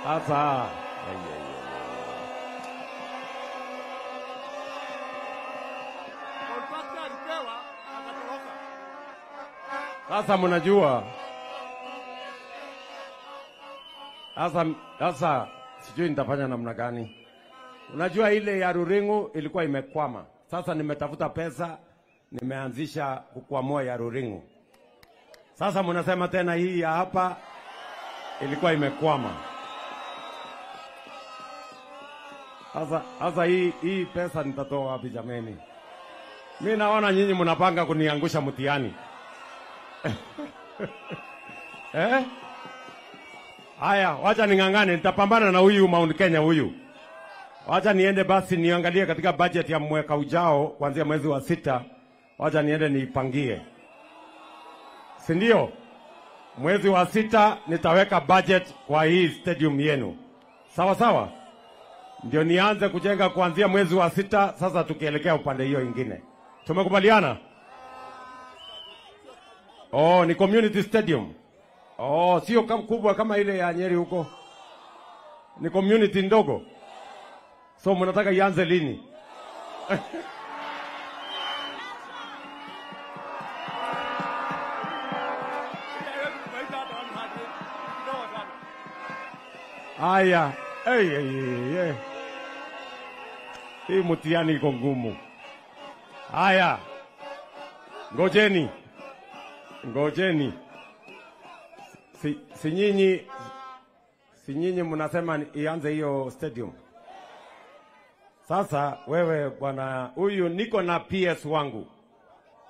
Sasa sasa mnajua sasa sijui nitafanya namna gani. Unajua ile ya Ruringu ilikuwa imekwama. Sasa nimetafuta pesa, nimeanzisha kukwamua ya Ruringu. Sasa mnasema tena hii ya hapa ilikuwa imekwama. Sasa hii pesa nitatoa wapi jameni? Mimi naona nyinyi mnapanga kuniangusha mtihani. Eh? Haya, wacha ning'ang'ane, nitapambana na huyu Mount Kenya huyu. Wacha niende basi niangalie katika budget ya mwaka ujao kuanzia mwezi wa 6, wacha niende niipangie. Si ndio? Mwezi wa 6 nitaweka budget kwa hii stadium yenu. Sawa sawa? Ndio nianze kujenga kuanzia mwezi wa 6, sasa tukielekea upande hiyo ingine. Tumekubaliana? Oh, ni community stadium. Oh, sio kama kubwa kama ile ya Nyeri huko. Ni community ndogo. So mnataka ianze lini? Aya, hey, hey, hey. Hii mtihani iko ngumu. Haya. Ngojeni. Ngojeni. Si nyinyi mnasema ianze hiyo stadium. Sasa wewe bwana, huyu niko na PS wangu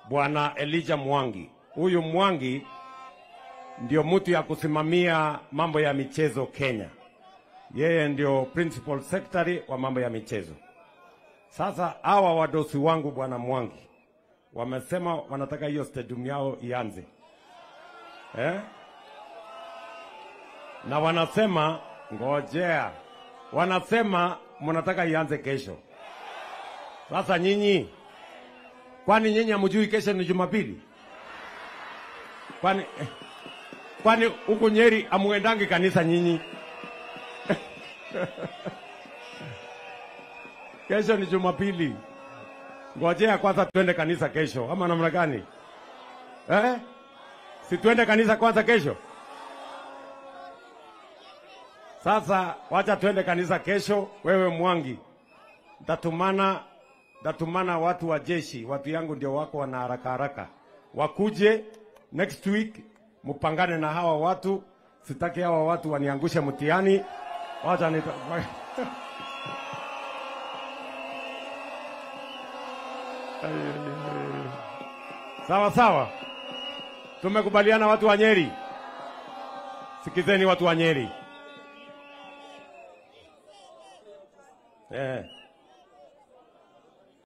Bwana Elijah Mwangi. Huyu Mwangi ndio mtu ya kusimamia mambo ya michezo Kenya. Yeye ndio principal secretary wa mambo ya michezo. Sasa hawa wadosi wangu Bwana Mwangi wamesema wanataka hiyo stadium yao ianze. Eh? Na wanasema ngojea. Wanasema mnataka ianze kesho. Sasa nyinyi, kwani nyinyi hamjui kesho ni Jumapili? Kwani huko Nyeri hamuendangi kanisa nyinyi? Kesho ni Jumapili. Ngojea kwanza tuende kanisa kesho ama namna gani? Eh? Si tuende kanisa kwanza kesho? Sasa wacha tuende kanisa kesho. Wewe Mwangi, nitatumana watu wa jeshi, watu yangu ndio wako wana haraka haraka. Wakuje next week mupangane na hawa watu. Sitaki hawa watu waniangushe mtihani. Wacha nita Sawa sawa. Tumekubaliana watu wa Nyeri. Sikizeni watu wa Nyeri.